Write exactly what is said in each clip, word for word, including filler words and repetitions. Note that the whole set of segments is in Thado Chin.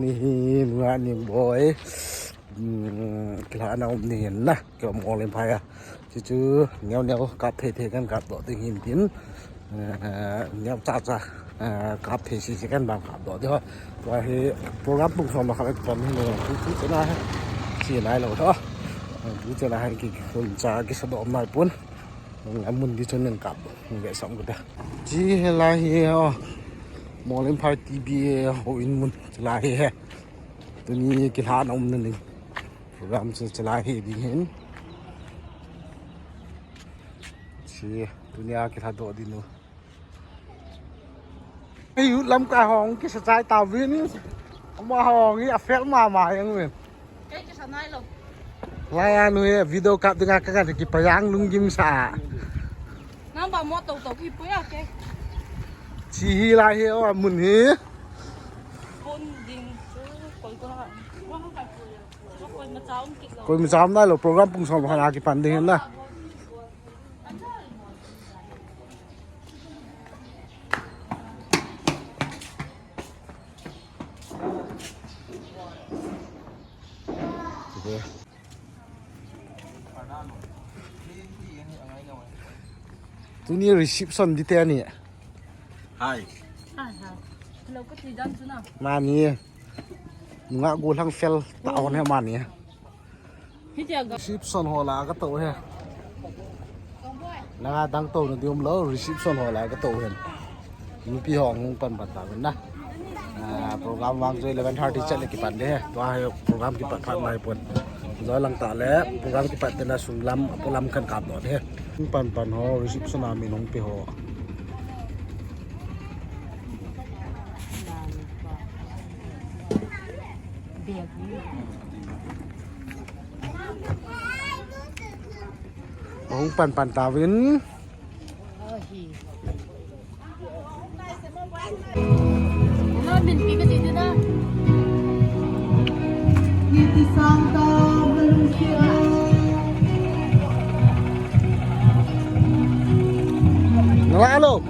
Ni hi nunga ni boi. Hmm, kilhahna um ni hin na. Kei um ngol in phai a. Chuchu neo neo kap thei thei kan kap doh ding hin tin. Eh, neo cha cha. Eh, kap thei si si kan bang kap doh ding ho. Tua hi program pung som la khat kan hin. Chuchu chena hi. Si nai lo ho. Chuchu chena hi ki khun cha ki sa doh mai pun. Amun di chun nang kap. Nang ve sam ko da. Chi he la hi ho. Molen Phai T B A ho in mun. Chi la hi he. Tuni kilhahna um na ni. Program chu chi la hi ding hin. Chi tuni a kilha doh ding nu. Ei, u lam ka hong kisa chai ta vin. Ama hong hi a fel ma ma yang vin. Kei kisa nai lo. Lai anu he video kap dinga ka ka ki payang lunggim sa. Nang ba mo to to ki puya ke. Chi hi lai hi o mun hi. Pon ding chu koi ko ha. Koi ma chaum ki lo. Koi ma chaum nai lo program pung som khat a kipan ding hin na. Tuni reception di te ani. Hai. Hai, hai. Hello, ka ti dan tu na. Mani. Nunga golang fel ta on he mani. Reception hall a ka to he. Langa dang to na diom lo, reception hall a ka to he. Nupi ho hung pan pan ta na. Ah, program vang chu eleven thirty chet le kipan de he. Tua hi program kipat phat mai pon. Joi lang ta le program kipat te na sung lam, apo lam kan kap doh de he. Hung pan pan ho, reception a min hung pe ho. Hung pan pan ta vin. Hello.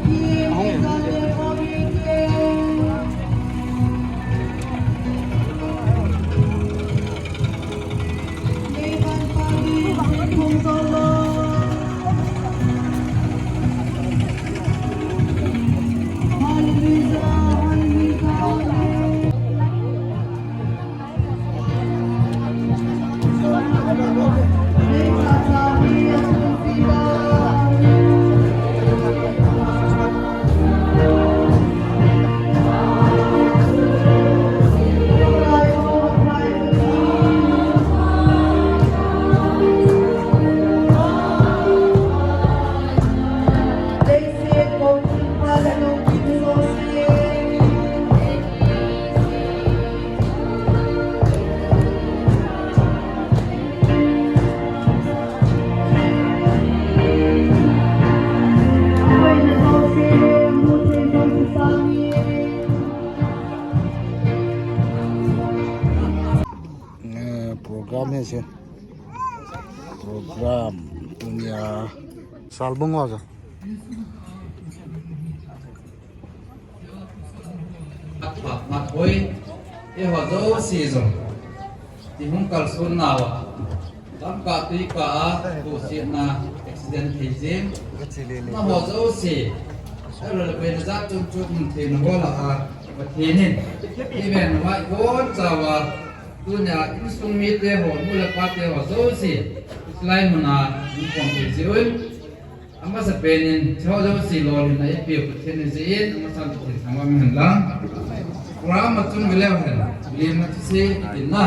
Eh, program hi se. Program tunia salbung ho ja. Phat, phat, phat hoi. Eiho jouse jong. Ti hung kalson nauva. Lamkah tuikah a, bohsetna accident thei jeng. Amaho jouse. Ahilouleh boina jat chom chom um theina ho lah a. Pathen in. Iven mai bon chauva. Tunia insung mite ho, nu le pate ho jouse. Hilai muna, hung khom thei jeh un. Amasapen in, hiche ho jouse lolhinna eipeu Pathen in jeh in, amasan Pathen thangvah in umhen lang. Program achung veleu hen, lemna thusei kiti na.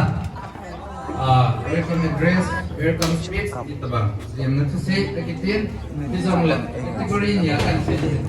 Ah, welcome address, welcome speech, kiti tobang. Lemna thusei, akitin, hijongle, category ni a kan sei ding.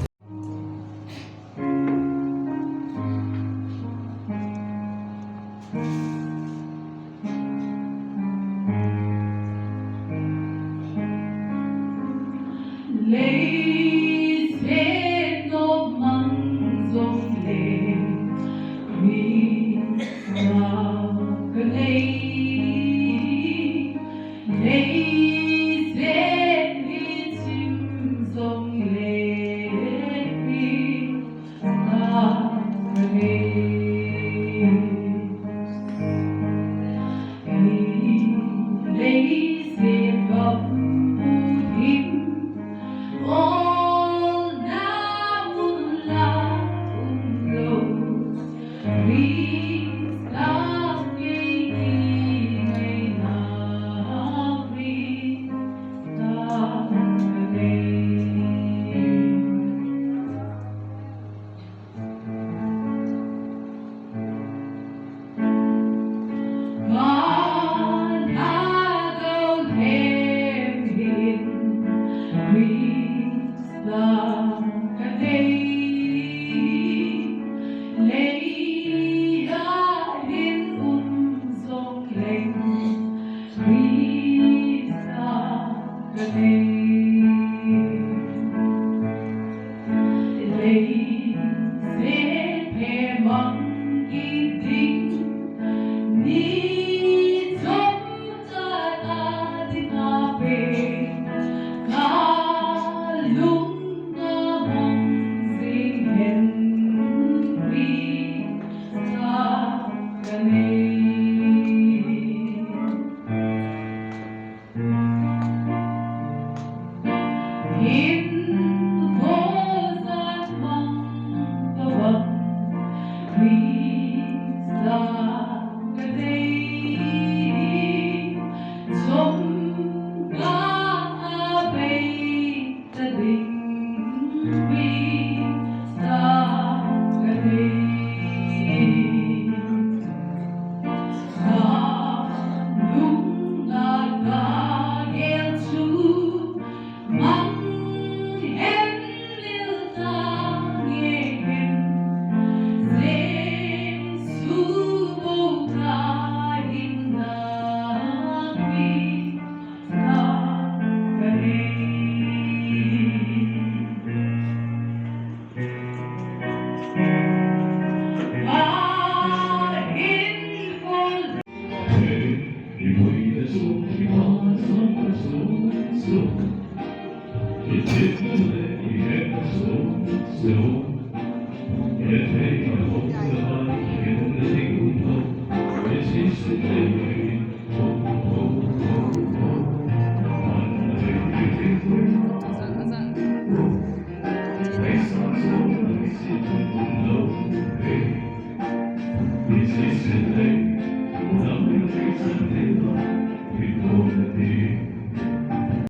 chu